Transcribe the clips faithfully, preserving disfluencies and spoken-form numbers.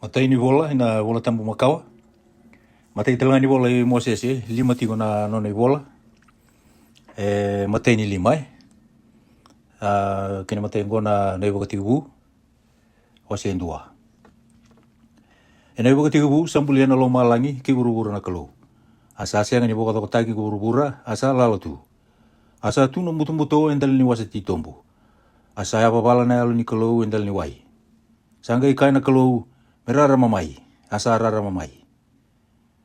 Matai ni vola ina Vola Tabu Makawa. Matai tale ga ni vola i Mosese, lima tiko na nona i vola. E matai ni lima e. A, kena matai qo na, na i Vakatekivu. Wase dua. E na i Vakatekivu sa bulia na lomalagi kei vuravura na Kalou. A sa sega ni vakacokotaki ko vuravura, a sa lala tu. A sa tu na butobuto e dela ni wasa titobu. A sa yavavala na yalo ni Kalou e dela ni wai. Sa qai kaya na Kalou, me rarama mai. A sa rarama mai.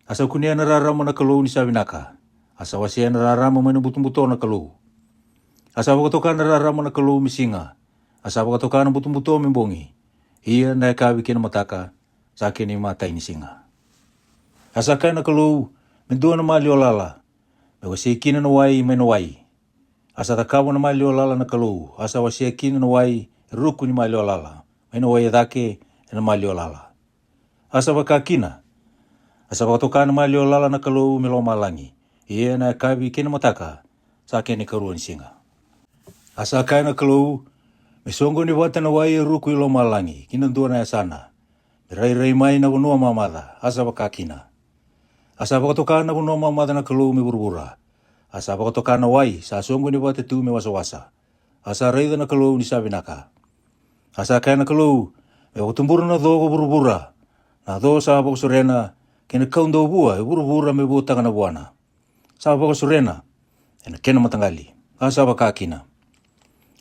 A sa kunea na rarama na Kalou ni sa vinaka. A sa wasea na rarama mai na butobuto na Kalou. A sa vakatoka na rarama na Kalou me siga. A sa vakatoka na butobuto me bogi. Ia na yakavi kei na mataka, sa kena i matai ni siga. A sa kaya na Kalou, me dua na maliwa lala, me wasei kina na wai mai na wai. A sa cakava na maliwa lala na Kalou, a sa wasea kina na wai e ruku ni maliwa lala, mai na wai e cake e na maliwa lala. A sa vaka kina. A sa vakatoka na maliwa lala na Kalou me lomalagi, ia na yakavi kei na mataka, sa kena i karua ni siga. A sa kaya na Kalou, me soqoni vata na wai e ruku i lomalagi ki na dua na yasana, me rairai mai na vanua mamaca. A sa vaka kina. A sa vakatoka na vanua mamaca na Kalou me vuravura. A sa vakatoka na wai sa soqoni vata tu me wasawasa. A sa raica na Kalou ni sa vinaka. A sa kaya na Kalou, me vakatubura na co ko vuravura, na co sa vakasorena, kei na kau dauvua e vuravura me vuataka na vuana. Sa vakasorena e na kena mataqali. A sa vaka kina.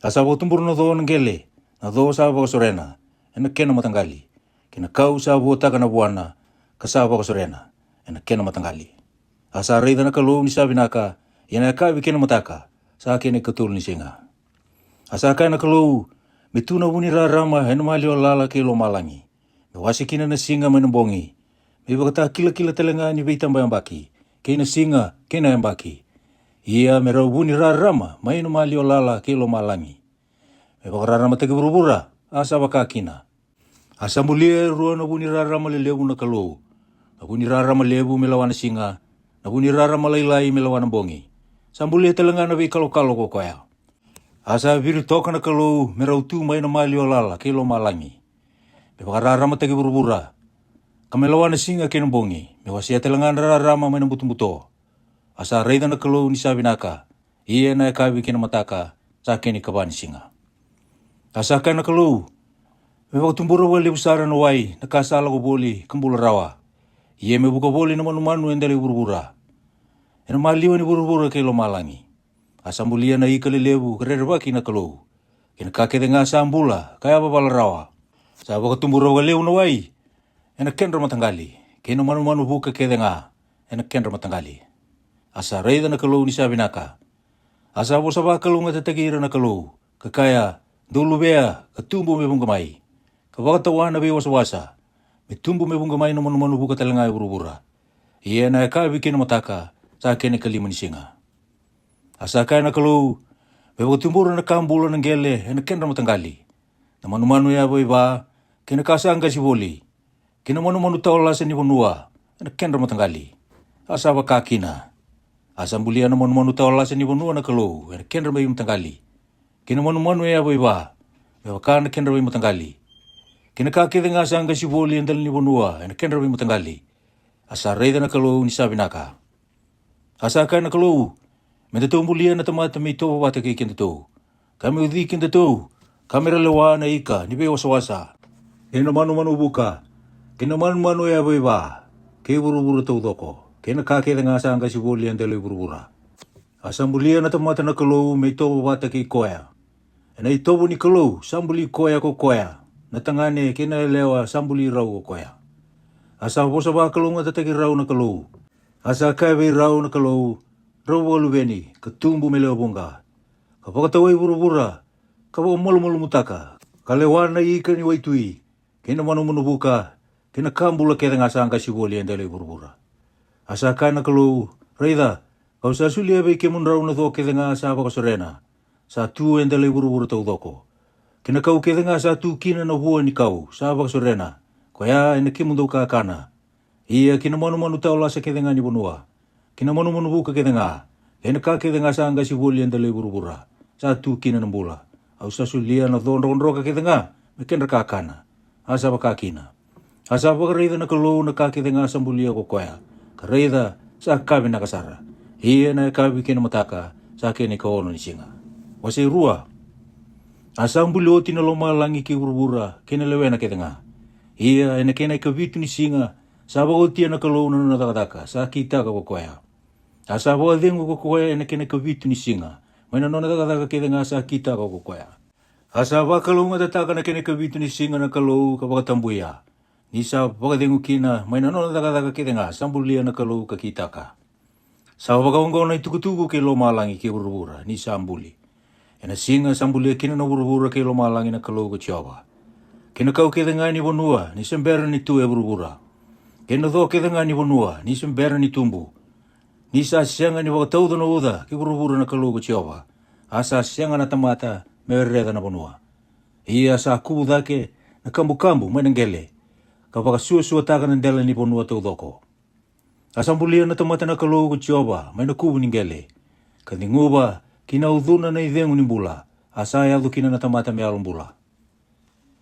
A sa vakatubura na co na qele, na co sa vakasorena e na kena mataqali, kei na kau sa vuataka na vuana, ka sa vakasorena e na kena mataqali. A sa raica na Kalou ni sa vinaka, ia na yakavi kei na mataka, sa kena i katolu ni siga. A sa kaya na Kalou, me tu na vu ni rarama e na maliwa lala kei lomalagi, me wase kina na siga mai na bogi, me ivakatakilakila tale ga ni veitabayabaki, kei na siga kei na yabaki. Ia me rau vu ni rarama mai na maliwa lala kei lomalagi, me vakararamataki vuravura. A sa vaka kina. A sa bulia e rua na vu ni rarama lelevu na Kalou, na vu ni rarama levu me lawa na siga, na vu ni rarama lailai me lawa na bogi. Sa bulia tale ga na veikalokalo ko koya. A sa viri toka na Kalou me rau tu mai na maliwa lala kei lomalagi, me vakararamataki vuravura, ka me lawa na siga kei na bogi, me wasea tale ga na rarama mai na butobuto. A sa raica na Kalou ni sa vinaka, ia na yakavi kei na mataka, sa kena i kava ni siga. A sa kaya na Kalou, me vakatubura vakalevu sara na wai na ka sa lako voli ka bula rawa, ia me vuka voli na manumanu e dela i vuravura, e na maliwa ni vuravura kei lomalagi. A sa bulia na ika lelevu ka rerevaki na Kalou, kei na ka kece ga sa bula ka yavavala rawa. Sa vakatubura vakalevu na wai e na kedra mataqali, kei na manumanu vuka kece ga e na kedra mataqali. A sa raica na Kalou ni sa vinaka. A sa vosa vakalougatataki ira na Kalou, ka kaya, dou luvea ka tubu me vuqa mai, ka vakatawa na veiwasawasa, me tubu me vuqa mai na manumanu vuka tale ga e vuravura. Ia na yakavi kei na mataka, sa kena i kalima ni siga. A sa kaya na Kalou, me vakatubura na ka bula na qele e na kedra mataqali, na manumanu e yavaiva, kei na ka sa qasi voli, kei na manumanu tawa lasa ni vanua e na kedra mataqali. A sa vaka kina. A sa bulia na manumanu tawa lasa ni vanua na Kalou e na kedra veimataqali, kei na manumanu e yavaiva, me vaka na kedra veimataqali, kei na ka kece ga sa qasi voli e dela ni vanua e na kedra veimataqali. A sa raica na Kalou ni sa vinaka. A sa kaya na Kalou, me datou bulia na tamata me itovo vata kei kedatou, ka me uci kedatou, ka me ra lewa na ika ni veiwasawasa, kei na manumanu vuka, kei na manumanu e yavaiva, kei vuravura taucoko, kei na ka kece ga sa qasi voli e dela i vuravura. A sa bulia na tamata na Kalou me itovo vata kei koya. E na itovo ni Kalou sa buli koya ko koya, na tagane kei na yalewa sa buli rau ko koya. A sa vosa vakalougatataki rau na Kalou. A sa kaya vei rau na Kalou, rau vakaluveni ka tubu me lewe vuqa, ka vakatawai vuravura, ka vakamalumalumutaka, ka lewa na ika ni waitui, kei na manumanu vuka, kei na ka bula kece ga sa qasi voli e dela i vuravura. A sa kaya na Kalou, raica, ka'u sa solia vei kemudrau na co kece ga sa vakasorena, sa tu e dela i vuravura taucoko, kei na kau kece ga sa tu kina na vua ni kau sa vakasorena, koya e na kemudou kakana. Ia kei na manumanu tawa lasa kece ga ni vanua, kei na manumanu vuka kece ga, kei na ka kece ga sa qasi voli e dela i vuravura, sa tu kina na bula, au sa solia na co drokadroka kece ga me kedra kakana. A sa vaka kina. A sa vakaraica na Kalou na ka kece ga sa bulia ko koya, ka raica, sa ka vinaka sara. Ia na yakavi kei na mataka sa kena ikaono ni siga. Wase rua. A sa buli oti na lomalagi kei vuravura kei na lewena kece ga. Ia ena kena ikavitu ni siga sa vakaotia na Kalou na nona cakacaka sa kitaka ko koya. A sa vakacegu ko koya ena kena ikavitu ni siga mai na nona cakacaka kece ga sa kitaka ko koya. A sa vakalougatataka na kena ikavitu ni siga na Kalou ka vakatabuya. Ni sa vakacegu kina mai na nona cakacaka kece ga sa bulia na Kalou ka kitaka. Sa vakaoqo na itukutuku kei lomalagi kei vuravura ni sa buli. Ena siga sa bulia kina na vuravura kei lomalagi na Kalou ko Jiova. Kei na kau kece ga ni vanua ni se bera ni tu e vuravura. Kei na co kece ga ni vanua ni se bera ni tubu. Ni sa sega ni vakatauca na uca ki vuravura na Kalou ko Jiova, a sa sega na tamata me reca na vanua. Ia sa kuvu cake na kabukabu mai na qele, ka vakasuasuataka na dela ni vanua taucoko. A sa bulia na tamata na Kalou ko Jiova mai na kuvu ni qele, ka ciguva ki na ucuna na icegu ni bula, a sa yaco kina na tamata me yalo bula.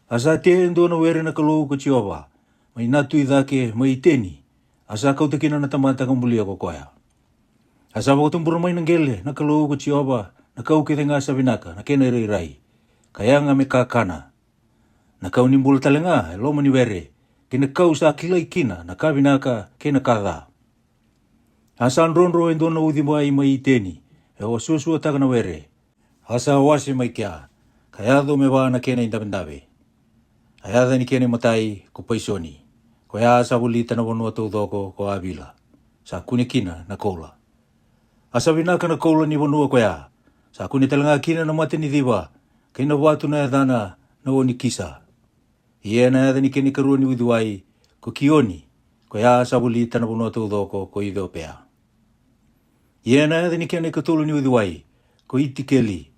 A sa tea e dua na were na Kalou ko Jiova, mai na tu i cake mai Iteni, a sa kauta kina na tamata ka bulia ko koya. A sa vakatubura mai na qele na Kalou ko Jiova na kau kece ga sa vinaka na kena irairai, ka yaga me kakana. Na kau ni bula tale ga e loma ni were, kei na kau sa kilai kina na ka vinaka kei na ka ca. A sa drodro e dua na uciwai mai Iteni, e vakasuasuataka na were. A sa wase mai kea, ka yaco me va na kena idavedave. A yaca ni kena imatai ko Paisoni, koya sa volita na vanua taucoko ko Avila, sa kune kina na koula. A sa vinaka na koula ni vanua koya, sa kune tale ga kina na mata ni civa, kei na vatu na yacana na onikisa. Ia na yaca ni kena ikarua ni uciwai ko Kioni, koya sa volita na vanua taucoko ko Iciopea. Ia na yaca ni kena ikatolu ni uciwai ko Itikeli,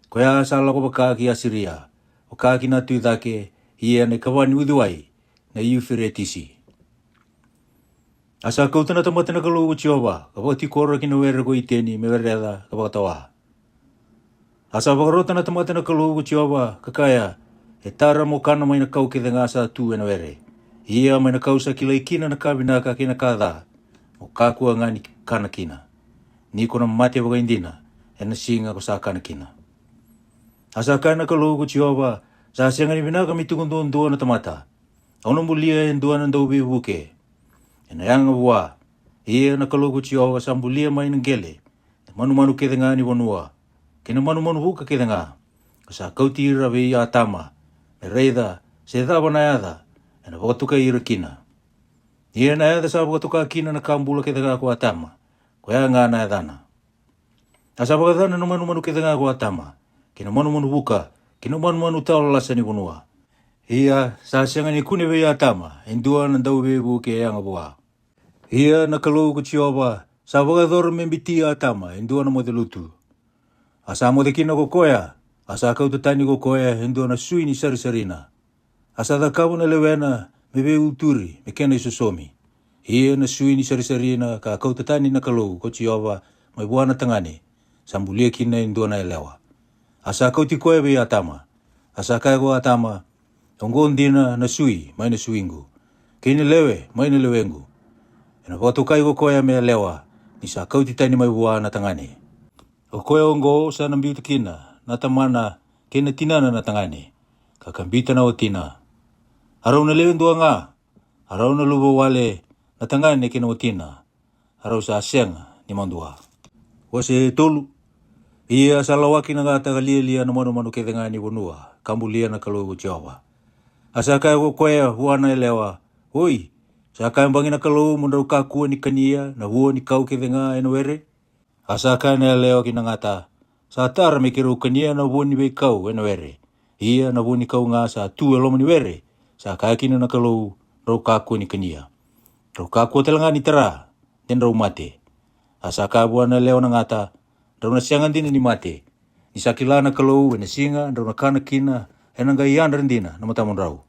koya sa lako vaka ki Asiria, vaka ki na tu i cake. Ia na ikava ni uciwai na Iuferetisi. A sa kauta na tamata na Kalou ko Jiova, ka vakatikora ki na were ko Iteni me wereca ka vakatawa. A sa vakarota na tamata na Kalou ko Jiova, ka kaya, e tara mo kana mai na kau kece ga sa tu ena were. Ia mai na kau sa kilai kina na ka vinaka kei na ka ca, mo kakua ga ni kana kina, ni ko na mate vakaidina ena siga ko sa kana kina. A sa kaya na Kalou ko Jiova, sa sega ni vinaka me tiko duadua na tamata. Au na bulia e dua na dauveivuke ena yaga vua. Ia na Kalou ko Jiova sa bulia mai na qele na manumanu kece ga ni vanua, kei na manumanu vuka kece ga, ka sa kauti ira vei Atama, me raica se cava na yaca ena vakatokai ira kina. Ia na yaca sa vakatoka kina na ka bula kece ga ko Atama, koya ga na yacana. A sa vakacana na manumanu kece ga ko Atama, kei na manumanu vuka, kei na manumanu tawa lasa ni vanua. Ia sa sega ni kune vei Atama e dua na dauveivuke e yaga vua. Ia na Kalou ko Jiova sa vakayacora me bitia Atama e dua na moce lutu. A sa moce kina ko koya, a sa kauta tani ko koya e dua na sui ni sarisarina. A sa cakava na lewena me veiuturi me kena isosomi. Ia na sui ni sarisarina ka kauta tani na Kalou ko Jiova mai vua na tagane, sa bulia kina e dua na yalewa. A sa kauti koya vei Atama. A sa kaya ko Atama, oqo dina na sui mai na suiqu, kei na lewe mai na lewequ. Ena vakatokai ko koya me yalewa, ni sa kauti tani mai vua na tagane. O koya oqo sa na biuta kina na tamana kei na tinana na tagane, ka kabita na watina. A rau na lewe dua ga, a rau na luvawale na tagane kei na watina, a rau sa sega ni madua. Wase tolu. Ia sa lawaki na gata ka lialia na manumanu kece ga ni vanua, ka bulia na Kalou ko Jiova. A sa kaya ko koya vua na yalewa, oi, sa kaya bagi na Kalou mo drau kakua ni kania na vua ni kau kece ga ena were? A sa kaya na yalewa ki na gata, sa tara me keirau kania na vua ni veikau ena were. Ia na vua ni kau ga sa tu e loma ni were, sa kaya kina na Kalou, drau kakua ni kania. Drau kakua tale ga ni tara, de drau mate. A sa kaya vua na yalewa na gata, drau na sega dina ni mate. Ni sa kila na Kalou ena siga drau na kana kina ena qai yadra dina na matamudrau.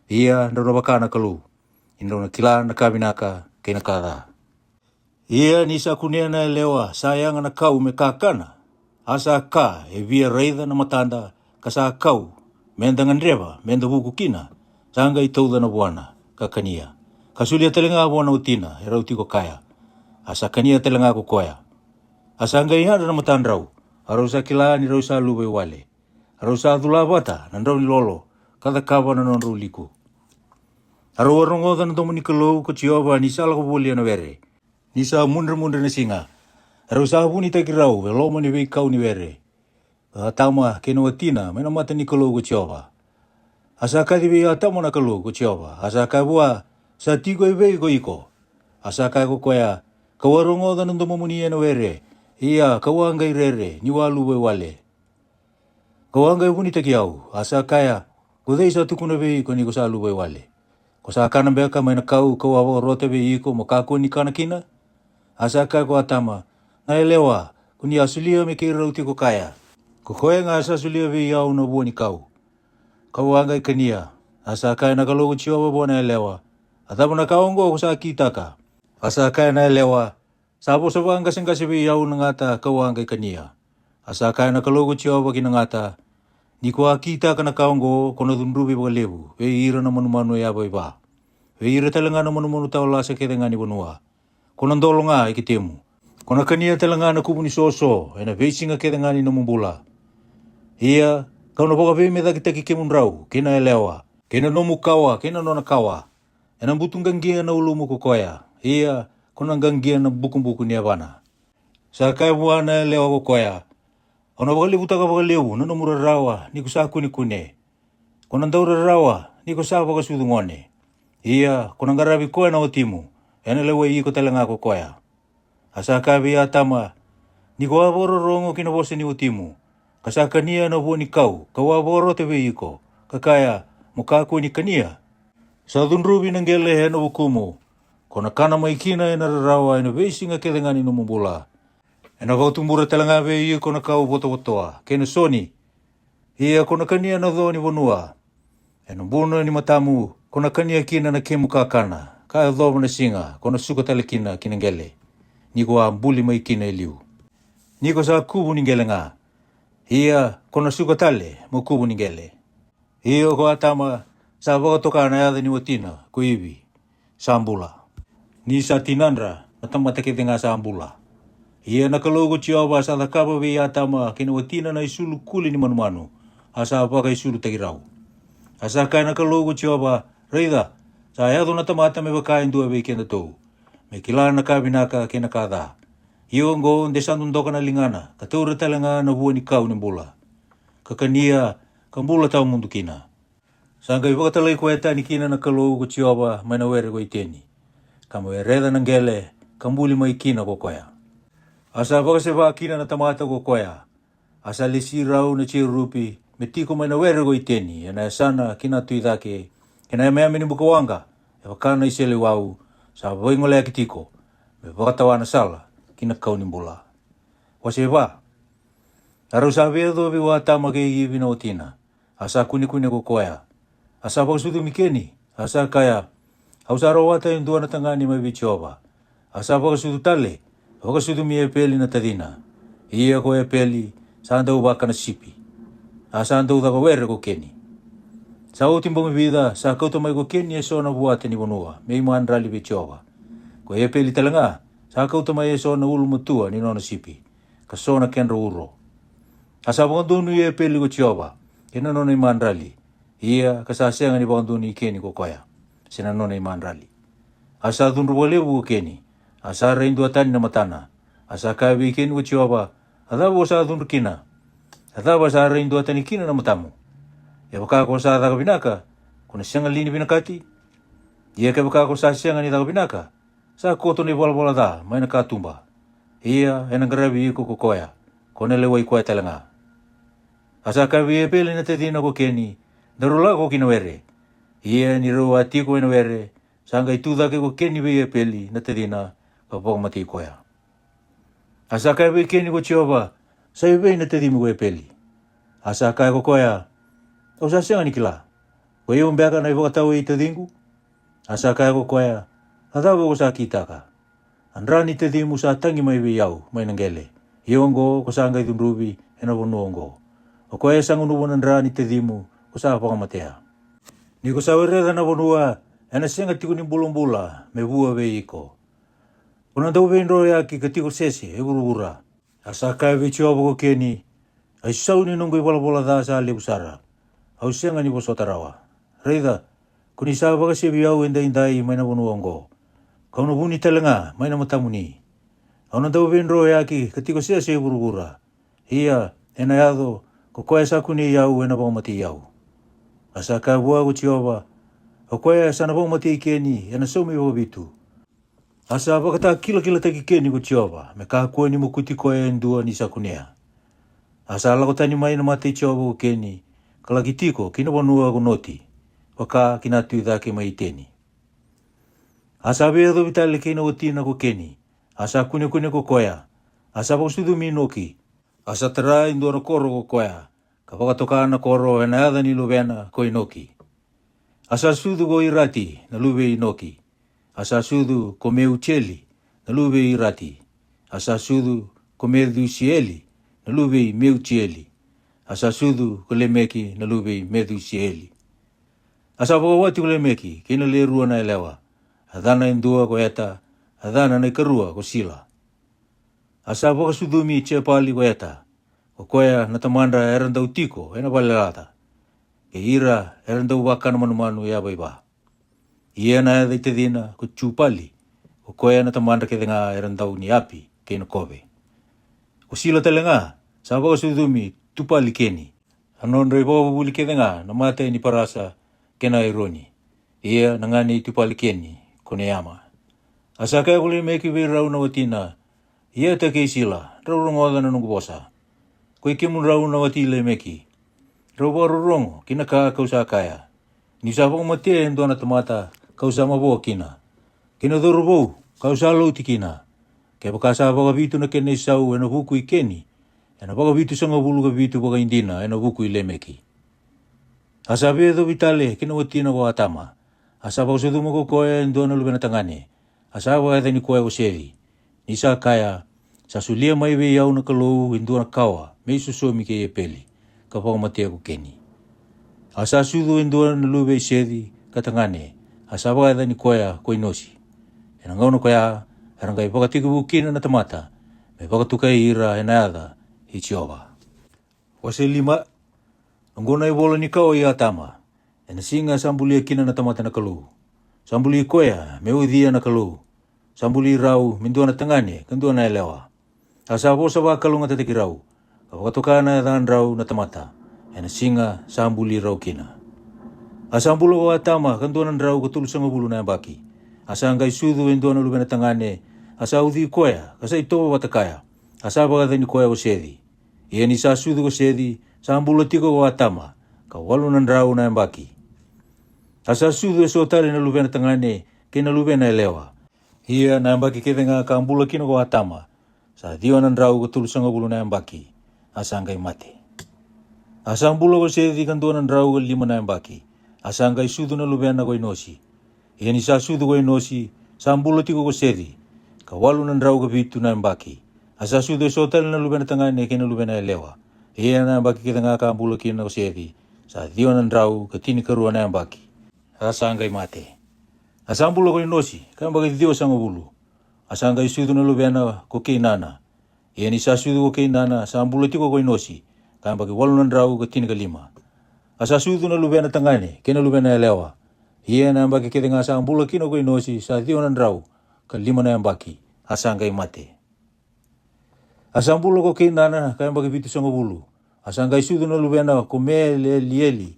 Ia drau na vaka na Kalou, ni drau na kila na ka vinaka kei na ka ca. Ia ni sa kunea na yalewa sa yaga na kau me kakana, a sa ka e via raica na matada, ka sa kau me da gadreva me da vuku kina, sa qai tauca na vuana. ka kania. Ka solia tale ga vua na watina, e rau tiko kaya. A sa kania tale ga ko koya. A sa qai yadra na matadrau, a rau sa kila ni rau sa luva i wale. A rau sa cula vata na drau ni lolo, ka cakava na nodrau liku. A rau a rogoca na domo ni Kalou ko Jiova ni sa lako voli ena were, ni sa mudremudre na siga. A rau sa vunitaki rau e loma ni veikau ni were, ko Atama kei na watina mai na mata ni Kalou ko Jiova. A sa kaci vei Atama na Kalou ko Jiova, a sa kaya vua, sa tiko e vei ko iko? A sa kaya ko koya, kau a rogoca na domomuni ena were, ia kau a qai rere niu a luva i wale. Kau a qai vunitaki au. A sa kaya, ko cei sa tukuna vei iko ni ko sa luva i wale? Ko sa kana beka mai na kau kau a vakarota vei iko mo kakua ni kana kina? A sa kaya ko Atama, na yalewa ko ni a solia me keirau tiko kaya, ko koya ga sa solia vei au na vua ni kau, kau a qai kania. A sa kaya na Kalou ko Jiova vua na yalewa, a cava na ka oqo ko sa kitaka? A sa kaya na yalewa, sa vosa vaqaseqase vei au na gata kau a qai kania. A sa kaya na Kalou ko Jiova ki na gata, ni ko a kitaka na ka oqo ko na cudruvi vakalevu vei ira na manumanu e yava i va, vei ira tale ga na manumanu tawa lasa kece ga ni vanua. Ko na dolo ga e ketemu, ko na kania tale ga na kuvu ni soso ena veisiga kece ga ni nomu bula. Ia kau na vakaveimecakitaki kemudrau kei na yalewa, kei na nomu kawa kei na nona kawa. Ena butu qaqa na ulumu ko koya, ia ko na qaqa na bukubuku ni yavana. Sa kaya vua na yalewa ko koya, au na vakalevutaka vakalevu na nomu rarawa ni ko sa kunekune, ko na dau rarawa ni ko sa vakasucu gone. Ia ko na qaravi koya na watimu, ena lewai iko tale ga ko koya. A sa kaya vei Atama, ni ko a vakarorogo ki na vosa ni watimu, ka sa kania na vua ni kau kau a vakarota vei iko, ka kaya, mo kakua ni kania, sa cudruvi na qele ena vukumu, ko na kana mai kina ena rarawa ena veisiga kece ga ni nomu bula. Ena vakatubura tale ga vei iko na kau votovotoa kei na soni. Ia ko na kania na co ni vanua. Ena buna ni matamu ko na kania kina na kemu kakana, ka yacova na siga ko na suka tale kina ki na qele, ni ko a buli mai kina e liu. Ni ko sa kuvu ni qele ga, ia ko na suka tale mo kuvu ni qele. Ia ko Atama sa vakatoka na yaca ni watina ko Ivi, sa bula. Ni sa tinadra na tamata kece ga sa bula. Ia na Kalou ko Jiova sa cakava vei Atama kei na watina na isulu kuli ni manumanu, a sa vakaisulutaki rau. A sa kaya na Kalou ko Jiova, raica, sa yaco na tamata me vaka e dua vei kedatou, me kila na ka vinaka kei na ka ca. Ia oqo de sa dodoka na ligana ka taura tale ga na vua ni kau ni bula, ka kania, ka bula tawa mudu kina. Sa qai vakatalai koya tani kina na Kalou ko Jiova mai na were ko Iteni, ka mai wereca na qele, ka buli mai kina ko koya. A sa vakaseva kina na tamata ko koya. A sa lesi rau na jerupi me tiko mai na were ko Iteni ena yasana ki na tu i cake, kei na yameyame ni bukawaqa e vaka na iseleiwau, sa vaigoleyaki tiko, me vakatawa na sala ki na kau ni bula. Wase va. A rau sa veiyacovi ko Atama kei Ivi na watina, a sa kunekune ko koya. A sa vakasucumi Keni, a sa kaya, au sa rawata e dua na tagane mai vei Jiova. A sa vakasucu tale, vakasucumi Epeli na tacina. Ia ko Epeli sa dau vaka na sipi, a sa dau caka were ko Keni. Sa oti bogi vica sa kauta mai ko Keni eso na vuata ni vanua me imadrali vei Jiova. Ko Epeli tale ga sa kauta mai eso na ulumatua ni nona sipi, ka so na kedra uro. A sa vakadonui Epeli ko Jiova kei na nona imadrali, ia ka sa sega ni vakadonui Keni ko koya, se na nona imadrali. A sa cudru vakalevu ko Keni, a sa rai dua tani na matana. A sa kaya vei Keni ko Jiova, a cava ko sa cudru kina? A cava sa rai dua tani kina na matamu? Kevaka ko sa caka vinaka, ko na sega li ni vinakati? Ia kevaka ko sa sega ni caka vinaka, sa koto na ivalavala ca mai na katuba, ia ena qaravi iko ko koya, ko na lewai koya tale ga. A sa kaya vei Epeli na tacina ko Keni, daru lako ki na were. Ia ni rau a tiko ena were, sa qai tu cake ko Keni vei Epeli na tacina, ka vakamatei koya. A sa kaya vei Keni ko Jiova, sa i vei na tacimu ko Epeli? A sa kaya ko koya, au sa sega ni kila. Ko i au beka na ivakatawa i taciqu? A sa kaya ko koya, a cava ko sa kitaka? A dra ni tacimu sa tagi mai vei au mai na qele, ia oqo ko sa qai cudruvi ena vanua oqo. O koya sa gunuva na dra ni tacimu ko sa vakamatea. Ni ko sa wereca na vanua, ena sega tiko ni bulabula me vua vei iko. Ko na dauveidroyaki ka tiko sese e vuravura. A sa kaya vei Jiova ko Keni, a isau ni noqu ivalavala ca sa levu sara, au sega ni vosota rawa. Raica, ko ni sa vakasevi au edaidai mai na vanua oqo, kau na vuni tale ga mai na matamuni. Au na dauveidroyaki ka tiko sese e vuravura. Ia, ena yaco, ko koya sa kunei au ena vakamatei au. A sa kaya vua ko Jiova, o koya sa na vakamatei Keni ena saumi vakavitu. A sa vakatakilakilataki Keni ko Jiova me kakua ni mokuti koya e dua ni sa kunea. A sa lako tani mai na mata i Jiova ko Keni, ka laki tiko ki na vanua ko Noti, vaka ki na tu i cake mai Iteni. A sa veiyacovi tale kei na watina ko Keni, a sa kunekune ko koya, a sa vakasucumi Inoki. A sa tara e dua na koro ko koya, ka vakatoka na koro ena yaca ni luvena ko Inoki. A sa sucu ko Irati na luve i Inoki. A sa sucu ko Meutieli na luve i Irati. A sa sucu ko Mecusieli na luve i Meutieli. A sa sucu ko Lemeki na luve i Mecusieli. A sa vakawati ko Lemeki kei na le rua na yalewa. A cana e dua ko Eta, a cana na ikarua ko Sila. A sa vakasucumi Jepali ko Eta, ko koya na tamadra era dau tiko ena vale laca, kei ira era dau vakana manumanu yavaiva. Ia na yaca i tacina ko Jupali, ko koya na tamadra kece ga era dau ni Api kei na Kove. Ko Sila tale ga sa vakasucumi Tupali Keni, a nodra ivakavuvuli kece ga na mata ni parasa kei na aironi. Ia na gane i Tupali Keni ko Neama. A sa kaya ko Lemeki vei rau na watina, i Eta kei Sila, drau rogoca na noqu vosa. Ko i kemudrau na wati i Lemeki, drau vakarorogo ki na ka kau sa kaya. Ni sa vakamatea e dua na tamata kau sa mavoa kina, kei na cauravou kau sa lauti kina. Kevaka sa vakavitu na kena isau ena vuku i Keni, ena vakavitusagavulu ka vitu vakaidina ena vuku i Lemeki. A sa veiyacovi tale kei na watina ko Atama. A sa vakasucuma ko koya e dua na luvena tagane. A sa vakayacani koya ko Seci. Ni sa kaya, sa solia mai vei au na Kalou e dua na kawa me isosomi kei Epeli, ka vakamatea ko Keni. A sa sucu e dua na luve i Seci ka tagane. A sa vakayacani koya ko Inosi. Ena gauna koya era qai vakatekivu kina na tamata, me vakatokai ira ena yaca i Jiova. Wase lima. Oqo na ivola ni kawa i Atama, ena siga sa bulia kina na tamata na Kalou. Sa buli koya me ucia na Kalou. Sa buli rau me dua na tagane ka dua na yalewa. A sa vosa vakalougatataki rau, ka vakatoka na yacadrau na tamata, ena siga sa buli rau kina. A sa bula ko Atama ka dua na drau ka tolusagavulu na yabaki. A sa qai sucu e dua na luvena tagane, a sa uci koya ka sa itovo vata kaya. A sa vakayacani koya ko Seci. Ia ni sa sucu ko Seci, sa bula tiko ko Atama, ka walu na drau na yabaki. A sa sucu eso tale na luvena tagane kei na luvena yalewa. Ia na yabaki kece ga ka bula kina ko Atama, sa ciwa na drau ka tolusagavulu na yabaki, a sa qai mate. A sa bula ko Seci ka dua na drau ka lima na yabaki, a sa qai sucu na luvena ko Inosi. Ia ni sa sucu ko Inosi, sa bula tiko ko Seci, ka walu na drau ka vitu na yabaki. A sa sucu eso tale na luvena tagane kei na luvena yalewa. Ia na yabaki kece ga ka bula kina ko Seci, sa ciwa na drau ka tinikarua na yabaki, a sa qai mate. A sa bula ko Inosi ka yabaki ciwasagavulu, a sa qai sucu na luvena ko Keinana. Ia ni sa sucu ko Keinana, sa bula tiko ko Inosi ka yabaki walu na drau ka tinikalima. A sa sucu na luvena tagane kei na luvena yalewa. Ia na yabaki kece ga sa bula kina ko Inosi sa ciwa na drau ka lima na yabaki, a sa qai mate. A sa bula ko Keinana ka yabaki vitusagavulu, a sa qai sucu na luvena ko Melelieli.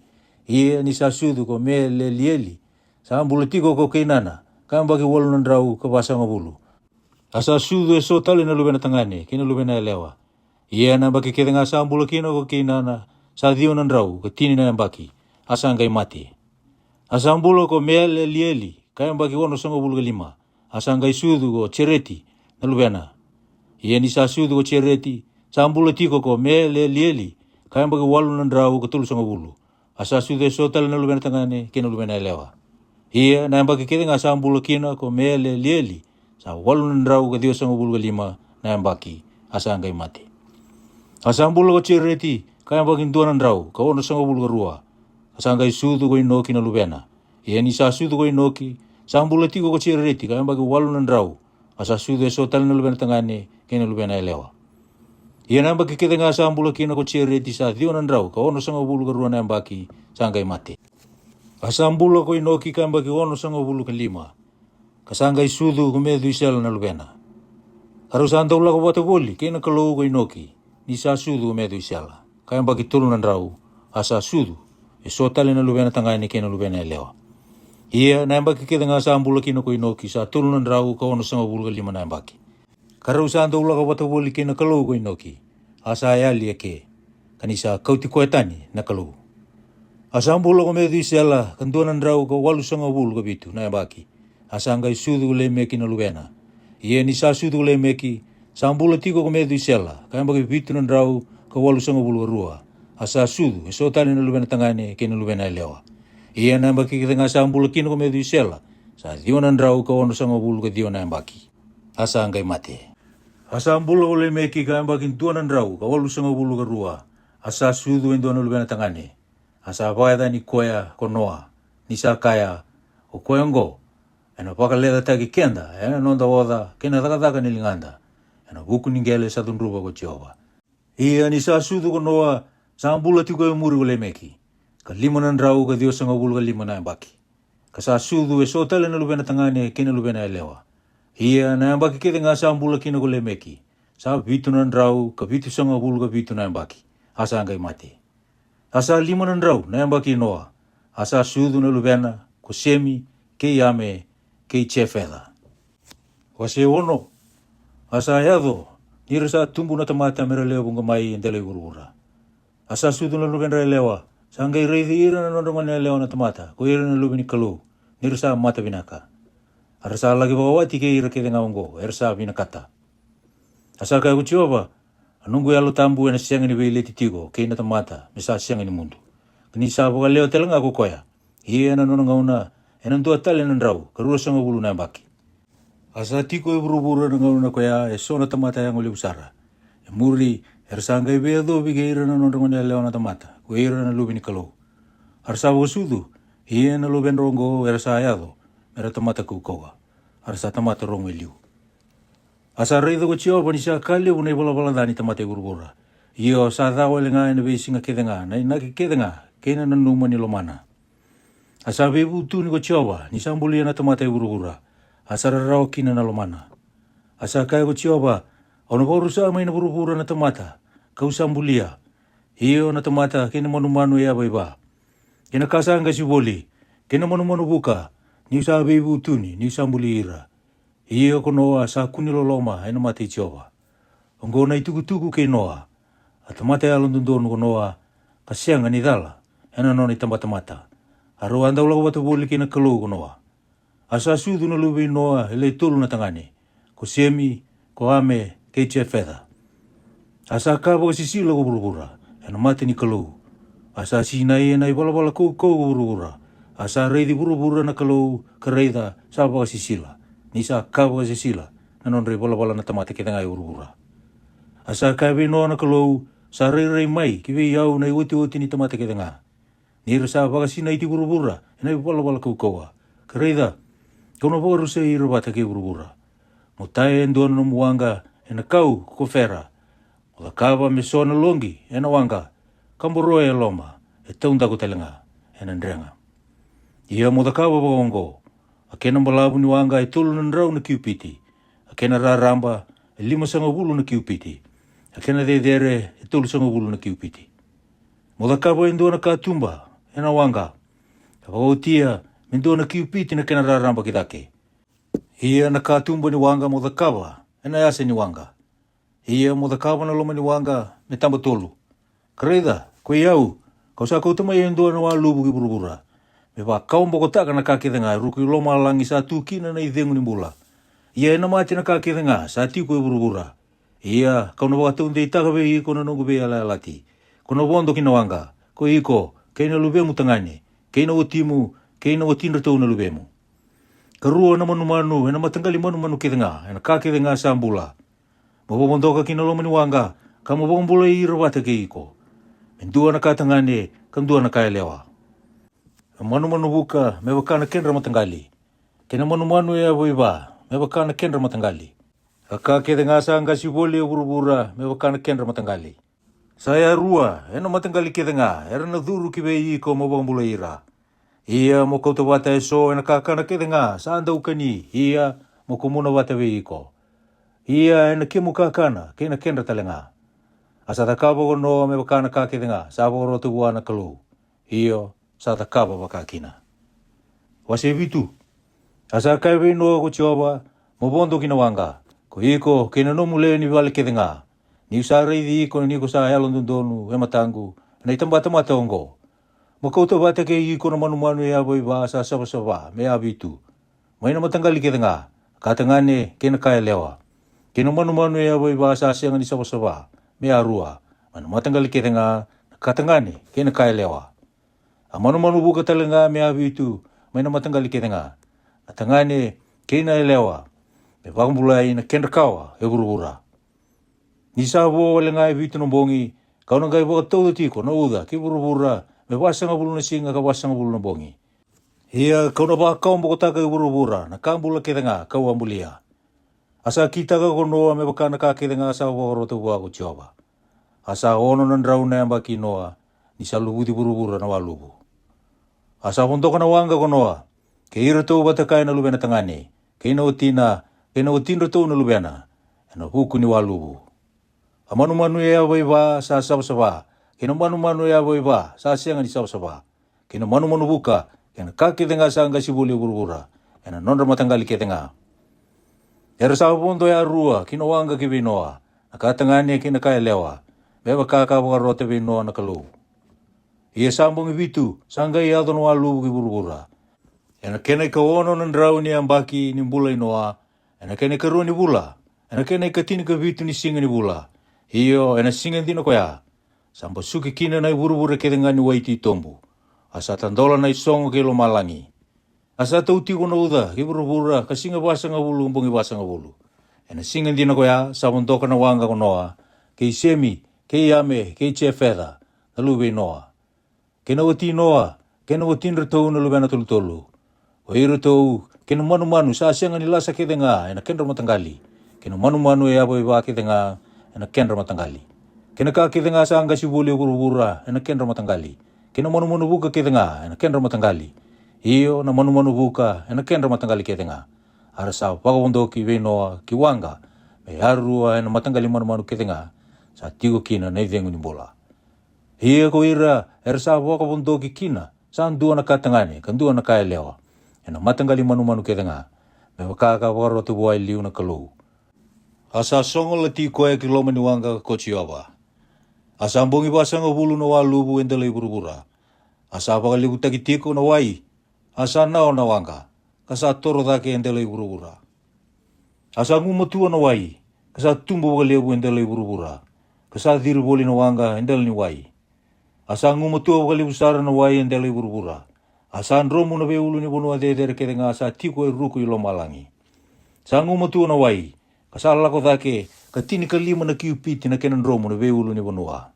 Ia ni sa sucu ko Melelieli, sa bula tiko ko Keinana ka yabaki walu na drau ka vasagavulu. A sa sucu eso tale na luvena tagane kei na luvena yalewa. Ia na yabaki kece ga sa bula kina ko Keinana, sa ciwa na drau ka tini na yabaki, a sa qai mate. A sa bula ko Melelieli ka yabaki onosagavulu ka lima, a sa qai sucu ko Jereti na luvena. Ia ni sa sucu ko Jereti, sa bula tiko ko Melelieli ka yabaki walu na drau ka tolusagavulu. A sa sucu eso tale na luvena tagane kei na luvena yalewa. Ia na yabaki kece ga sa bula kina ko Melelieli, sa walu na drau ka ciwasagavulu ka lima na yabaki, a sa qai mate. A sa bula ko Jereti ka yabaki dua na drau ka onosagavulu ka rua, a sa qai sucu ko Inoki na luvena. Ia ni sa sucu ko Inoki, sa bula tiko ko Jereti ka yabaki walu na drau, a sa sucu eso tale na luvena tagane kei na luvena yalewa. Ia na yabaki kece ga sa bula kina ko Jereti sa ciwa na drau ka onosagavulu ka rua na yabaki, sa qai mate. A sa bula ko Inoki ka yabaki onosagavulu ka lima, ka sa qai sucu ko Metusela na luvena. Ka rau sa dau lako vata voli kei na Kalou ko Inoki, ni sa sucu ko Metusela ka yabaki tolu na drau, a sa sucu eso tale na luvena tagane kei na luvena yalewa. Ia na yabaki kece ga sa bula kina ko Inoki sa tolu na drau ka onosagavulu ka lima na yabaki. Ka rau sa dau lako vata voli kei na Kalou ko Inoki, a sa yali eke, ka ni sa kauti koya tani na Kalou. A sa bula ko Metusela ka dua na drau ka walusagavulu ka vitu na yabaki, a sa qai sucu ko Lemeki na luvena. Ia ni sa sucu ko Lemeki, sa bula tiko ko Metusela ka yabaki vitu na drau ka walusagavulu ka rua, a sa sucu eso tale na luvena tagane kei na luvena yalewa. Ia na yabaki kece ga sa bula kina ko Metusela sa ciwa na drau ka onosagavulu ka ciwa na yabaki, a sa qai mate. A sa bula ko Lemeki ka yabaki dua na drau ka walusagavulu ka rua, a sa sucu e dua na luvena tagane. A sa vakayacani koya ko Noa, ni sa kaya, o koya oqo ena vakalecataki keda ena noda oca kei na cakacaka ni ligada, ena vuku ni qele sa cudruva ko Jiova. Ia ni sa sucu ko Noa, sa bula tiko e muri ko Lemeki ka lima na drau ka ciwasagavulu ka lima na yabaki, ka sa sucu eso tale na luvena tagane kei na luvena yalewa. Ia na yabaki kece ga sa bula kina ko Lemeki sa vitu na drau ka vitusagavulu ka vitu na yabaki, a sa qai mate. A sa lima na drau na yabaki i Noa, a sa sucu na luvena ko Semi, kei Ame, kei Jefeca. Wase ono. A sa yaco, ni ra sa tubu na tamata me ra lewe vuqa mai e dela i vuravura, a sa sucu na luvedra yalewa, sa qai raici ira na nodra gone yalewa na tamata ko ira na luve ni Kalou, ni ra sa mata vinaka. A ra sa laki vakawati kei ira kece ga oqo era sa vinakata. A sa kaya ko Jiova, a noqu Yalo Tabu ena sega ni veileti tiko kei na tamata me sa sega ni mudu, ka ni sa vakalewa tale ga ko koya. Ia ena nona gauna ena dua tale na drau ka ruasagavulu na yabaki. A sa tiko e vuravura na gauna koya eso na tamata yago levu sara. E muri era sa qai veiyacovi kei ira na nodra gone yalewa na tamata ko ira na luve ni Kalou. A ra sa vakasucu, ia na luvedra oqo era sa yaco me ra tamata kaukauwa, a ra sa tamata rogo e liu. A sa raica ko Jiova ni sa ka levu na ivalavala ca ni tamata e vuravura. Io, sa ca wale ga ena veisiga kece ga na inaki kece ga kei na nanuma ni lomana. A sa veivutuni ko Jiova ni sa bulia na tamata e vuravura, a sa rarawa kina na lomana. A sa kaya ko Jiova, au na vakarusa mai na vuravura na tamata ka'u sa bulia, io, na tamata kei na manumanu e yavaiva, kei na ka sa qasi voli, kei na manumanu vuka, ni'u sa veivutuni ni'u sa buli ira. Ia ko Noa sa kune loloma ena mata i Jiova. Oqo na itukutuku kei Noa, a tamata yalododonu ko Noa, ka sega ni cala ena nona itabatamata. A rau a dau lako vata voli kei na Kalou ko Noa. A sa sucu na luve i Noa e le tolu na tagane, ko Semi, ko Ame, kei Jefeca. A sa ka vakasisila ko vuravura ena mata ni Kalou. A sa sinai ena ivalavala kaukauwa ko vuravura. A sa raici vuravura na Kalou ka raica sa vakasisila, ni sa ka vakasisila na nodra ivalavala na tamata kece ga e vuravura. A sa kaya vei Noa na Kalou, sa rairai mai ki vei au na iotioti ni tamata kece ga, ni ra sa vakasinaiti vuravura ena ivalavala kaukauwa. Ka raica, ka'u na vakarusai ira vata kei vuravura. Mo taya e dua na nomu waqa ena kau ko Kofera. Mo cakava me so na loqi ena waqa, ka boroya e loma e taudaku tale ga ena drega. Ia mo cakava vakaoqo: a kena balavu ni waqa e tolu na drau na kiupiti, a kena raraba e limasagavulu na kiupiti, a kena cecere e tolusagavulu na kiupiti. Mo cakava e dua na katuba ena waqa, ka vakaotia me dua na kiupiti na kena raraba ki cake. Ia na katuba ni waqa mo cakava ena yasa ni waqa. Ia mo cakava na loma ni waqa me taba tolu. Ka raica, koi au, ka'u sa kauta mai e dua na waluvu ki vuravura, me vakawabokotaka na ka kece ga e ruku i lomalagi sa tu kina na icegu ni bula. Ia ena mate na ka kece ga sa tiko e vuravura. Ia ka'u na vakataudeitaka vei iko na noqu veiyalayalati, ko na vodo ki na waqa, ko iko, kei na luvemu tagane, kei na watimu, kei na watidratou na luvemu. Ka rua na manumanu ena mataqali manumanu kece ga ena ka kece ga sa bula. Mo vavodoka ki na loma ni waqa, ka mo vakabulai ira vata kei iko, me dua na ka tagane ka dua na ka yalewa. Na manumanu vuka me vaka na kedra mataqali, kei na manumanu e yavaiva me vaka na kedra mataqali. A ka kece ga sa qasi voli e vuravura me vaka na kedra mataqali. Sa yarua e na mataqali kece ga era na curu ki vei iko mo vakabulai ira. Ia mo kauta vata eso e na kakana kece ga sa daukani, ia mo kumuna vata vei iko. Ia e na kemu kakana kei na kedra tale ga. A sa cakava ko Noa me vaka na ka kece ga sa vakarota vua na Kalou. Io, sa cakava vakakina. Wase vitu. A sa kaya vei Noa ko Jiova, mo vodo ki na waqa, ko iko kei na nomu lewe ni vale kece ga. Niu sa raici iko ni ko sa yalododonu e mataqu e na itabatamata oqo. Mo kauta vata kei iko na manumanu e yavaiva sa savasava me yavitu, mai na mataqali kece ga, ka tagane kei na ka yalewa. Kei na manumanu e yavaiva sa sega ni savasava me yarua, mai na mataqali kece ga, na ka tagane kei na ka yalewa. A manumanu vuka tale ga me yavitu, mai na mataqali kece ga, na tagane kei na yalewa, me vakabulai na kedra kawa e vuravura. Ni sa vo wale ga e vitu na bogi, kau na qai vakatauca tiko na uca ki vuravura me vasagavulu na siga ka vasagavulu na bogi. Ia kau na vakawabokotaka e vuravura na ka bula kece ga kau a bulia. A sa kitaka ko Noa me vaka na ka kece ga sa vakarota vua ko Jiova. A sa ono na drau na yabaki i Noa, ni sa luvuci vuravura na waluvu. A sa vodoka na waqa ko Noa, kei iratou vata kaya na luvena tagane, kei na watina, kei na watidratou na luvena, e na vuku ni waluvu. A manumanu e yavaiva sa savasava, kei na manumanu e yavaiva sa sega ni savasava, kei na manumanu vuka, kei na ka kece ga sa qasi voli e vuravura, e na nodra mataqali kece ga. Era sa vodo yarua ki na waqa ki vei Noa, na ka tagane kei na ka yalewa, me vaka ka vakarota vei Noa na Kalou. Ia sa bogi vitu sa qai yaco na waluvu ki vuravura, e na kena ikaono na drau ni yabaki ni bula i Noa, e na kena ikarua ni vula, e na kena ikatini ka vitu ni siga ni vula. Io, e na siga dina koya, sa basuki kina na i vuravura kece ga ni wai titobu. A sa tadola na i sogo kei lomalagi. A sa tau tiko na uca ki vuravura ka siga vasagavulu ka bogi vasagavulu. E na siga dina koya sa vodoka na waqa ko Noa, kei Semi, kei Yame, kei Jefeca, na luve i Noa, kei na wati Noa, kei na watidratou na luvena tolutolu. O iratou, kei na manumanu sa sega ni lasa kece ga e na kedra mataqali, kei na manumanu e yavaiva kece ga e na kedra mataqali, kei na ka kece ga sa qasi voli e vuravura e na kedra mataqali, kei na manumanu vuka kece ga e na kedra mataqali. Io, na manumanu vuka e na kedra mataqali kece ga. A ra sa vakavodoki vei Noa ki waqa, me yarua e na mataqali manumanu kece ga, sa tiko kina na i cegu ni bula. Ia ko ira era sa vakavodoki kina, sa dua na ka tagane ka dua na ka yalewa, e na mataqali manumanu kece ga, me vaka ka vakarota vua e liu na Kalou. A sa sogo lati koya ki loma ni waqa ko Jiova. A sa bogi vasagavulu na waluvu e dela i vuravura. A sa vakalevutaki tiko na wai, a sa nao na waqa, ka sa toro cake e dela i vuravura. A sa gumatua na wai, ka sa tubu vakalevu e dela i vuravura, ka sa ciri voli na waqa e dela ni wai. A sa gumatua vakalevu sara na wai e dela i vuravura. A sa dromu na veiulunivanua cecere kece ga sa tiko e ruku i lomalagi. Sa gumatua na wai, ka sa lako cake, ka tinikalima na kiupiti na kena dromu na veiulunivanua.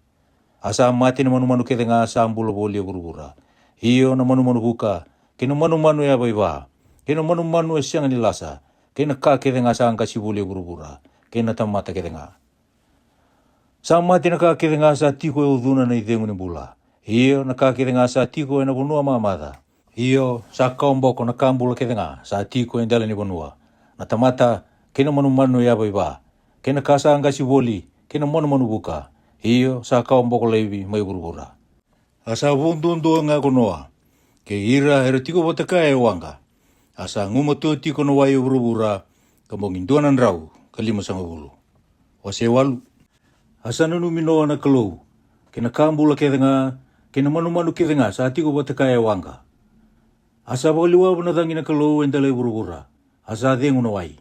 A sa mate na manumanu kece ga sa bula voli e vuravura. Io, na manumanu vuka, kei na manumanu e yavaiva, kei na manumanu e sega ni lasa, kei na ka kece ga sa qasi voli e vuravura, kei na tamata kece ga. Sa mate na ka kece ga sa tiko e ucuna na i cegu ni bula. Io, na ka kece ga sa tiko e na vanua mamaca. Io, sa kawaboko na ka bula kece ga sa tiko e dela ni vanua, na tamata, kei na manumanu e yavaiva, kei na ka sa qasi voli, kei na manumanu vuka. Io, sa kawaboko laivi mai vuravura. A sa vo duadua ga ko Noa, kei ira era tiko vata kaya e waqa. A sa gumatua tiko na wai e vuravura, ka bogi dua na drau ka limasagavulu. Wase walu. A sa nanumi Noa na Kalou, kei na ka bula kece ga, kei na manumanu kece ga sa tiko vata kaya e waqa. A sa vakaliwavu na cagi na Kalou e dela i vuravura, a sa cegu na wai.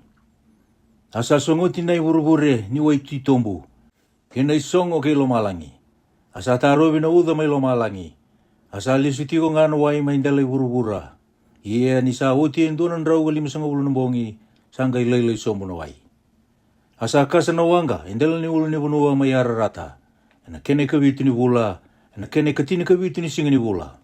A sa sogoti na i vurevure ni wai titobu, kei na i sogo kei lomalagi. A sa tarovi na uca mai lomalagi. A sa lesu tiko ga na wai mai dela i vuravura. Ia ni sa oti e dua na drau ka limasagavulu na bogi, sa qai lailai sobu na wai. A sa kasa na waqa e dela ni ulunivanua mai Ararata, e na kena i kavitu ni vula, e na kena i katini kavitu ni siga ni vula.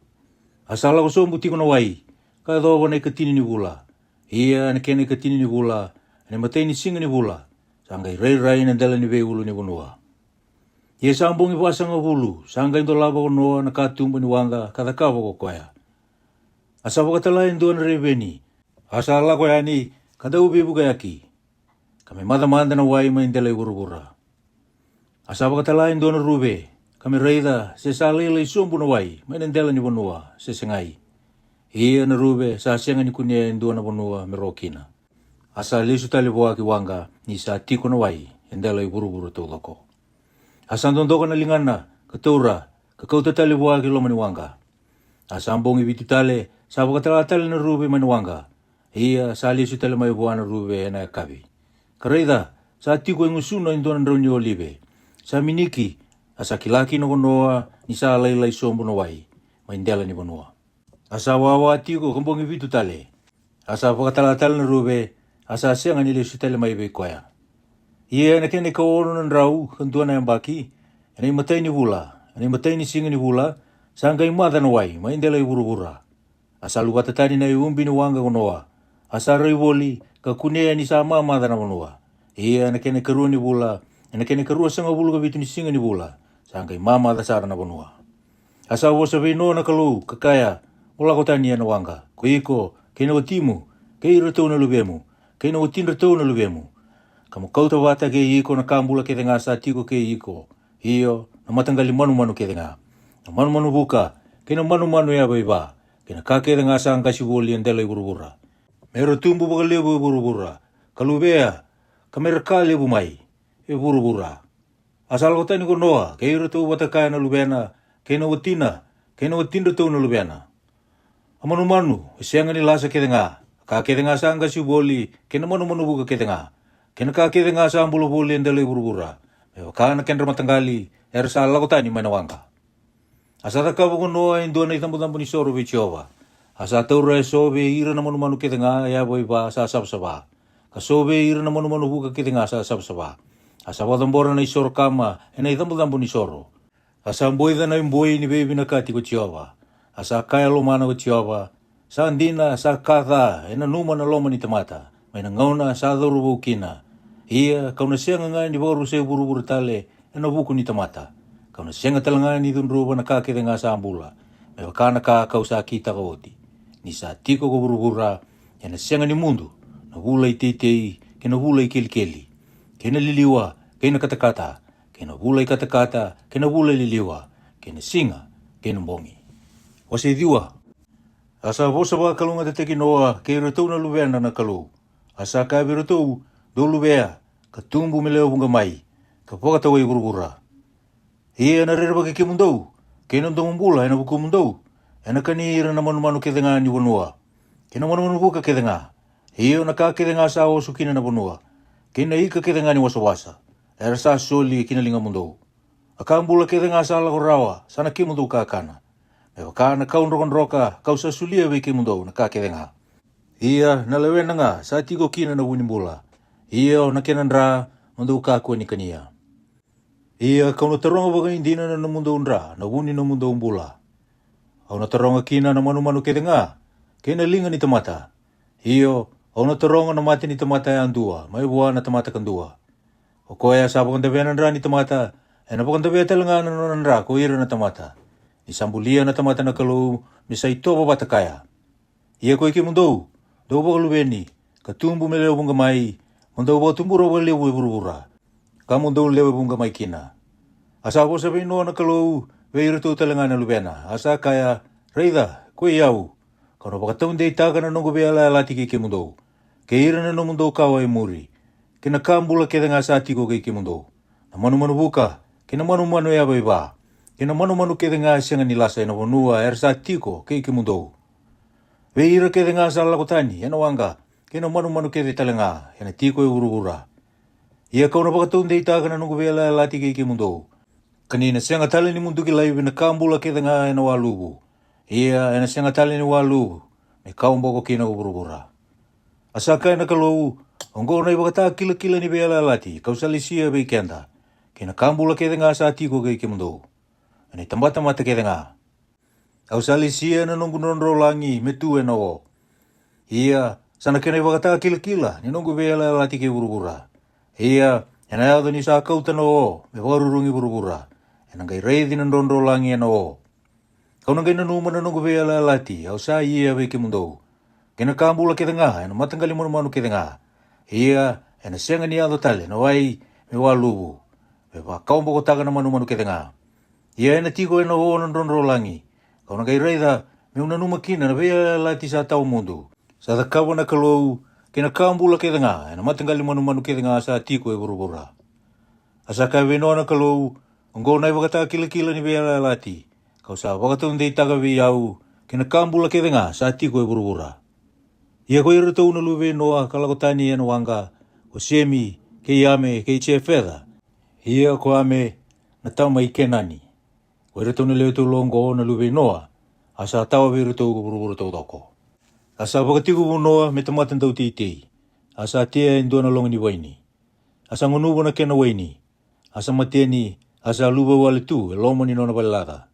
A sa lako sobu tiko na wai, ka yacova na ikatini ni vula. Ia e na kena ikatini ni vula, e na imatai ni siga ni vula, sa qai rairai na dela ni veiulunivanua. Ia sa bogi vasagavulu, sa qai dolava ko Noa na katuba ni waqa ka cakava ko koya. A sa vakatala e dua na reveni, a sa lako yani ka dau veivukayaki, ka me maca mada na wai mai dela i vuravura. A sa vakatala e dua na ruve, ka me raica se sa lailai sobu na wai mai na dela ni vanua se segai. Ia na ruve sa sega ni kunea e dua na vanua me ro kina. A sa lesu tale vua ki waqa, ni sa tiko na wai e dela i vuravura taucoko. A sa dodoka na ligana, ka taura, ka kauta tale vua ki loma ni waqa. A sa bogi vitu tale, sa vakatala tale na ruve mai na waqa. Ia sa lesu tale mai vua na ruve e na yakavi, ka raica, sa tiko e gusuna e dua na drau ni olive. Sa miniki, a sa kila kina ko Noa ni sa lailai sobu na wai mai dela ni vanua. A sa wawa tiko ka bogi vitu tale. A sa vakatala tale na ruve, a sa sega ni lesu tale mai vei koya. Ia e na kena ikaono na drau ka dua na yabaki, e na imatai ni vula, e na imatai ni siga ni vula, sa qai maca na wai mai dela i vuravura. A sa luvata tani na iubi ni waqa ko Noa, a sa rai voli, ka kunea ni sa mamaca na vanua. Ia e na kena ikarua ni vula, e na kena ikaruasagavulu ka vitu ni siga ni vula, sa qai mamaca sara na vanua. A sa vosa vei Noa na Kalou, ka kaya, Mo lako tani e na waqa, ko iko, kei na watimu, kei iratou na luvemu, kei na watidratou na luvemu, ka mo kauta vata kei iko na ka bula kece ga sa tiko kei iko, io, na mataqali manumanu kece ga, na manumanu vuka, kei na manumanu yavaiva, kei na ka kece ga sa qasi voli e dela i vuravura, me ra tubu vakalevu e vuravura, ka luvea, ka me ra ka levu mai e vuravura. A sa lako tani ko Noa kei iratou vata kaya na luvena, kei na watina, kei na watidratou na luvena. A manumanu e sega ni lasa kece ga, a ka kece ga sa qasi voli, kei na manumanu vuka kece ga, kei na ka kece ga sa bula voli e dela i vuravura, me vaka na kedra mataqali, era sa lako tani mai na waqa. A sa cakava ko Noa e dua na icabocabo ni soro vei Jiova. A sa taura eso vei ira na manumanu kece ga e yavaiva sa savasava, ka so vei ira na manumanu vuka kece ga sa savasava. A sa vakacabora na isoro kama e na icabocabo ni soro. A sa boica na iboi ni veivinakati ko Jiova. A sa kaya lomana ko Jiova, Sa dina, sa ka ca e nanuma na loma ni tamata, mai na gauna sa cauravou kina. Ia ka'u na sega ga ni vakarusai vuravura tale e na vuku ni tamata. Ka'u na sega tale ga ni cudruva na ka kece ga sa bula, me vaka na ka ka'u sa kitaka oti. Ni sa tiko ko vuravura, e na sega ni mudu na vula i teitei, kei na vula i kelikeli, kei na liliwa, kei na katakata, kei na vula i katakata, kei na vula i liliwa, kei na siga, kei na bogi. Wase ciwa. A sa vosa vakalougatataki Noa kei iratou na luvena na Kalou. A sa kaya vei iratou, Dou luvea, ka tubu me lewe vuqa mai, ka vakatawai vuravura. Ia e na rerevaki kemudou, kei na domobula e na vukumudou, e na kani ira na manumanu kece ga ni vanua, kei na manumanu vuka kece ga, io na ka kece ga sa oso kina na vanua, kei na ika kece ga ni wasawasa, era sa soli ki na ligamudou. A ka bula kece ga sa lako rawa sa na kemudou kakana. Me vaka na kau drokadroka ka'u sa solia vei kemudou na ka kece ga. Ia na lewena ga sa tiko kina na vu ni bula. Io na kena dra mo dou kakua ni kania. Ia ka'u na taroga vakaidina na nomudou dra na vu ni nomudou bula. Au na taroga kina na manumanu kece ga, kei na liga ni tamata. Io, au na taroga na mate ni tamata yadua mai vua na tamata kadua. O koya sa vakadavea na dra ni tamata, e na vakadavea tale ga na nona dra ko ira na tamata. Ni sa bulia na tamata na Kalou me sa itovo vata kaya. Ia ko i kemudou, dou vakaluveni, ka tubu me lewe vuqa mai, mo dou vakatubura vakalevu e vuravura, ka mo dou lewe vuqa mai kina. A sa vosa vei Noa na Kalou vei iratou tale ga na luvena, a sa kaya, Raica, ko i au, ka'u na vakataudeitaka na noqu veiyalayalati kei kemudou, kei ira na nomudou kawa e muri, kei na ka bula kece ga sa tiko kei kemudou, na manumanu vuka, kei na manumanu yavaiva, kei na manumanu kece ga e sega ni lasa e na vanua era sa tiko kei kemudou. Vei ira kece ga sa lako tani e na waqa, kei na manumanu kece tale ga e na tiko e vuravura. Ia ka'u na vakataudeitaka na noqu veiyalayalati kei kemudou, ka ni na sega tale ni muduki laivi na ka bula kece ga e na waluvu. Ia e na sega tale ni waluvu me kawa boko kina ko vuravura. A sa kaya na Kalou, Oqo na ivakatakilakila ni veiyalayalati ka'u sa lesia vei keda, kei na ka bula kece ga sa tiko kei kemudou, e na itabatamata kece ga. Au sa lesia na noqu drodrolagi me tu ena o. Ia, sa na kena ivakatakilakila ni noqu veiyalayalati kei vuravura. Ia, ena yaco ni sa kauta na o me vakarurugi vuravura, ena qai raici na drodrolagi ena o. Kau na qai nanuma na noqu veiyalayalati au sa ia vei kemudou, kei na ka bula kece ga ena mataqali manumanu kece ga. Ia, ena sega ni yaco tale na wai me waluvu, me vakawabokotaka na manumanu kece ga. Ia ena tiko ena o na drodrolagi. Kau na qai raica, meu nanuma kina na veiyalayalati sa tawa mudu sa cakava na Kalou, kei na ka bula kece ga ena mataqali manumanu kece ga sa tiko e vuravura. A sa kaya vei Noa na Kalou, oqo na ivakatakilakila ni veiyalayalati kau sa vakataudeitaka vei au, kei na ka bula kece ga sa tiko e vuravura. Ia ko iratou na luve i Noa ka lako tani ena waqa, ko Semi, kei Ame, kei Jefeca. Ia ko Ame, na tama i Kenani. Ko iratou na lewe tolu oqo na luve i Noa, a sa tawa vei iratou ko vuravura taucoko. A sa vakatekivu Noa me tamata dauteitei, a sa tea e dua na loga ni vaini, a sa gunuva na kena waini, a sa mateni, a sa luvawale tu e loma ni nona vale laca.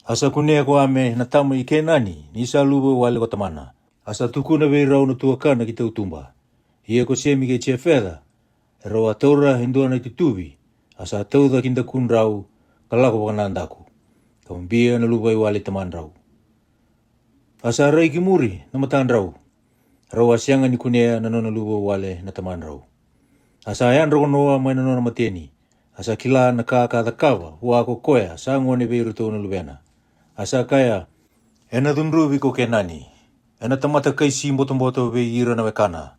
A sa kunea ko Ame na tama i Kenani ni sa luvawale ko tamana, a sa tukuna vei rau na tuakana ki tautuba. Ia ko Semi kei Jefeca, e rau a taura e dua na itutuvi, a sa tauca ki dakudrau, ka lako vakanadaku, ka ubia na luvaiwale i tamadrau. A sa rai ki muri na matadrau, rau a sega ni kunea na nona luvaiwale na tamadrau. A sa yadra ko Noa mai na nona mateni, a sa kila na ka ka cakava vua ko koya sa gone vei iratou na luvena. A sa kaya, ena cudruvi ko Kenani, ena tamata kaisi botoboto vei ira na wekana.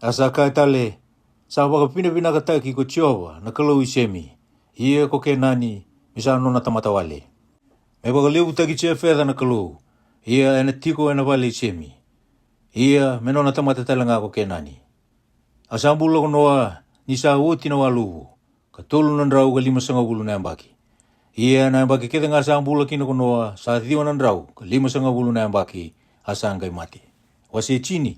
A sa kaya tale, sa vakavinavinakataki ko Jiova na Kalou i Semi, ia ko Kenani, me sa nona tamata wale. Me vakalevutaki Jefeca na Kalou, ia ena tiko ena vale i Semi. Ia me nona tamata tale ga ko Kenani. A sa bula ko Noa ni sa oti na waluvu, ka tolu na drau ka limasagavulu na yabaki. Ia na yabaki kece ga sa bula kina ko Noa sa ciwa na drau ka limasagavulu na yabaki, a sa qai mate. Wase tini.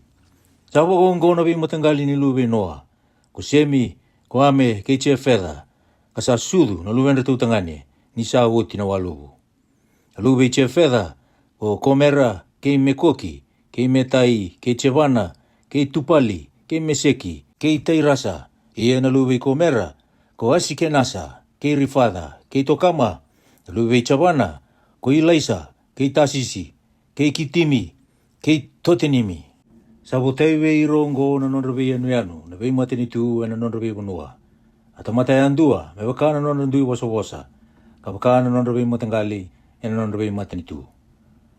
Sa vakaoqo na veimataqali ni luve i Noa, ko Semi, ko Ame, kei Jefeca, ka sa sucu na luvedratou tagane ni sa oti na waluvu. Na luve i Jefeca, ko Komera, kei Mekoki, kei Metai, kei Jevana, kei Tupali, kei Meseki, kei Tairasa. Ia na luve i Komera, ko Asikenasa, kei Rifaca, kei Tokama. Na luve i Jevana, ko Ilaisa, kei Tasisi, kei Kitimi, kei Totenimi. Sa votai vei ira oqo na nodra veiyanuyanu na veimatanitu ena nodra veivanua, a tamata yadua me vaka na nodra dui vosavosa, ka vaka na nodra veimataqali ena nodra veimatanitu.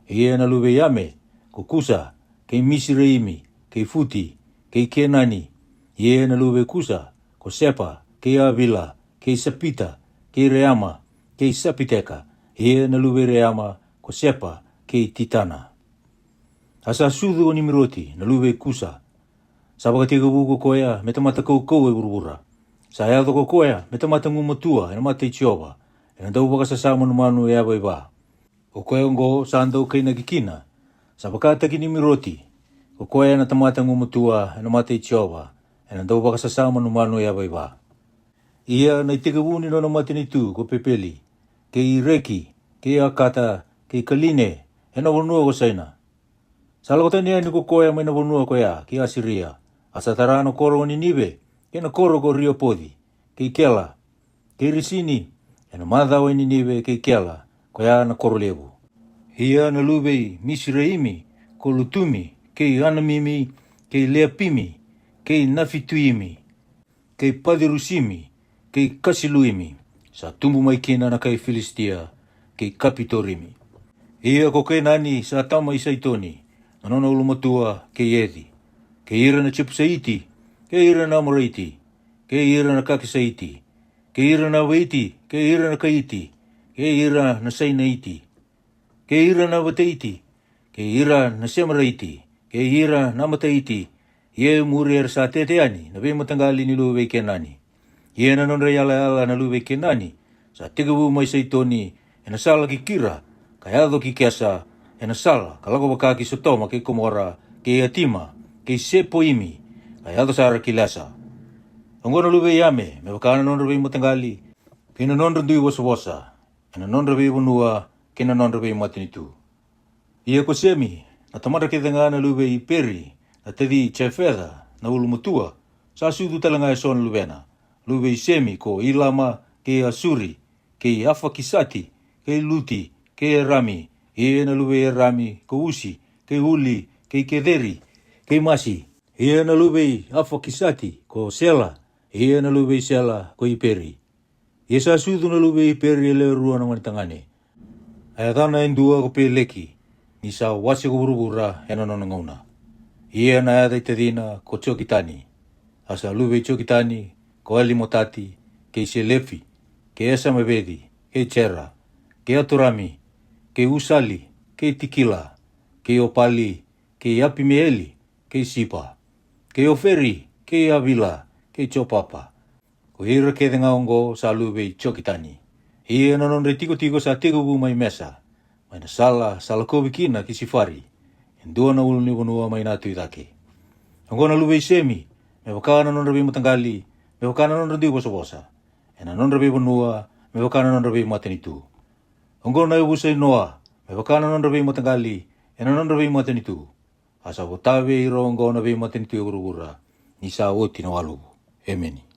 Ia na luve i Ame, ko Kusa, kei Misireimi, kei Futi, kei Kenani. Ia na luve i Kusa, ko Sepa, kei Avila, kei Sapita, kei Reama, kei Sapiteka. Ia na luve i Reama, ko Sepa, kei Titana. A sa sucu o Nimiroti na luve i Kusa. Sa vakatekivu ko koya me tamata kaukauwa e vuravura. Sa yaco ko koya me tamata gumatua ena mata i Jiova, ena dauvakasasa manumanu e yavaiva. O koya oqo sa dau kainaki kina, sa vakataki Nimiroti, ko koya na tamata gumatua ena mata i Jiova, ena dauvakasasa manumanu e yavaiva. Ia na itekivu ni nona matanitu ko Pepeli, kei Ireki, kei Akata, kei Kaline, ena vanua ko Saina. Sa lako tani yani ko koya mai na vanua koya ki Asiria, a sa tara na koro o Ninive, kei na koro ko Riopoci, kei Kela, kei Risini, ena macawa i Ninive kei Kela, koya na koro levu. Ia na luve i Misireimi, ko Lutumi, kei Anamimi, kei Leapimi, kei Nafituimi, kei Pacirusimi, kei Kasiluimi, sa tubu mai kina na kai Filisitia, kei Kapitorimi. Ia ko Kenani sa tama i Saitoni, na nona ulumatua, kei Eci, kei ira na Jepusaiti, kei ira na Amoraiti, kei ira na Kakisaiti, kei ira na Avaiti, kei ira na Kaiti, kei ira na Sainaiti, kei ira na Avateiti, kei ira na Semaraiti, kei ira na Amataiti. Ia e muri era sa tete yani na veimataqali ni luve i Kenani. Ia na nodra yalayala na luve i Kenani sa tekivu mai Saitoni, ena sala ki Kira, ka yaco ki Kesa, ena sala ka lako vaka ki Sotoma kei Komora, kei Atima, kei Sepoimi, ka yaco sara ki Lesa. Oqo na luve i Ame me vaka na nodra veimataqali kei na nodra dui vosavosa, ena nodra veivanua kei na nodra veimatanitu. Ia ko Semi, na tamadra kece ga na luve i Iperi, na taci i Jefeca na ulumatua, sa sucu tale ga eso na luvena, luve i Semi, ko Ilama, kei Asuri, kei Afakisati, kei Luti, kei Erami. Ia na luve i Erami ko Usi, kei Uli, kei Keceri, kei Masi. Ia na luve i Afakisati ko Sela. Ia na luve i Sela ko Iperi. Ia sa sucu na luve i Iperi e lewe rua na gonetagane. A yacana e dua ko Peleki, ni sa wase ko vuravura e na nona gauna. Ia na yaca i tacina ko Jokitani. A sa luve i Jokitani ko Alimotati, kei Selefi, kei Esamaveci, kei Jera, kei Aturami, kei Usali, kei Tikila, kei Opali, kei Apimeeli, kei Sipa, kei Oferi, kei Avila, kei Jopapa. Ko ira kece ga oqo sa luve i Jokitani. Ia na nodra itikotiko sa tekivu mai Mesa, mai na sala sa lakovi kina ki Sifari, e dua na ulunivanua mai na tu i cake. Oqo na luve i Semi, me vaka na nodra veimataqali, me vaka na nodra dui vosavosa, e na nodra veivanua, me vaka na nodra veimatanitu. Oqo na yavusa i Noa, me vaka na nodra veimataqali, e na nodra veimatanitu. A sa vota vei ira oqo na veimatanitu e vuravura, ni sa oti na waluvu. Emeni.